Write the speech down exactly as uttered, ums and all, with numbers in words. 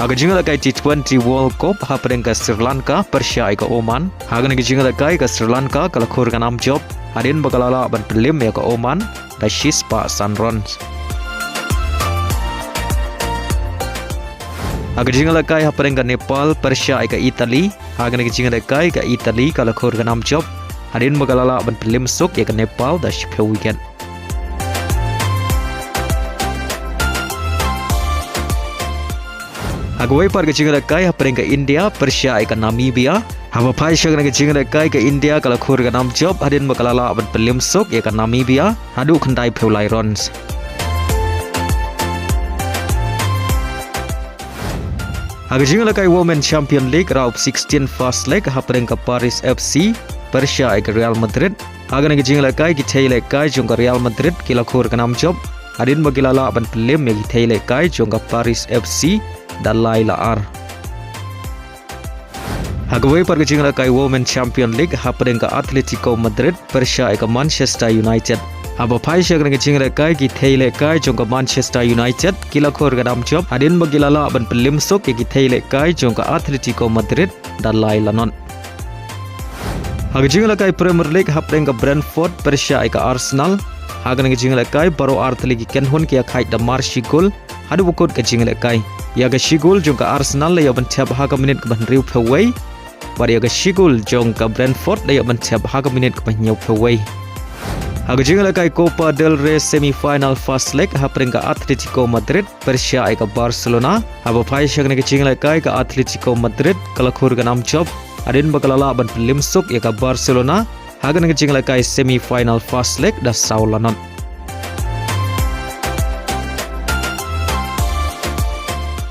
Ha ka jingïalehkai T twenty World Cup hapdeng ka Sri Lanka pyrshah ïa ka Oman. Ha kane ka jingïalehkai ka Sri Lanka ka la khur ka nam jop hadien ba ka la lah ban pynliem ïa ka Oman da shispah san runs. Ha ka jingïalehkai hapdeng ka Nepal pyrshah ïa ka Italy. Ha kane ka jingïalehkai ka Italy ka la khur ka nam jop hadien ba ka la lah ban pynliem suk ïa ka Nepal da shiphew wicket. Ha kawei pat ka jingïalehkai hapdeng ka India pyrshah ïa ka Namibia. Haba phai sha kane ka jingïalehkai ka India ka la khur ka nam jop hadien ba ka la lah ban pynliem suk ïa ka Namibia haduh khyndai phew lai runs. Ha ka jingïalehkai Women Champion League round of sixteen first leg hapdeng ka Paris F C pyrshah ïa ka Real Madrid. Ha kane ka jingïalehkai ki thei lehkai jong ka Real Madrid ki la khur ka nam jop hadien ba ki la lah ban pynliem ïa ki thei lehkai jong ka Paris F C da lai la ar. Ha kawei pat ka jingïalehkai Women Champion League hapdeng ka Atletico Madrid pyrshah ïa ka Manchester United. Haba phai sha kane ka jingïalehkai ki thei lehkai jong ka Manchester United ki la khur ka nam jop hadien ba ki la lah ban pynliem suk ïa ki thei lehkai jong ka Atletico Madrid da lai la not. Ha ka jingïalehkai Premier League hapdeng ka Brentford pyrshah ïa ka Arsenal. Ha kane ka jingïalehkai baroh artylli ki kynhun ki ïakhaid da mar shi gol haduh ba kut ka jingïalehkai. Ïa ka shi gol jong ka Arsenal la ïoh ban thep ha ka minit kaba hynriew phew wei. Bad ïa ka shi gol jong ka Brentford la ïoh ban thep ha ka minit kaba hynñiew phew wei. Ha ka jingïalehkai Copa del Rey semi final first leg hapdeng ka Atletico Madrid pyrshah ïa ka Barcelona. Haba phai sha kane ka jingïalehkai ka Atletico Madrid ka la khur ka nam jop hadien ba ka la lah ban pynliem suk ïa ka Barcelona ha kane ka jingïalehkai semi final first leg da saw la not.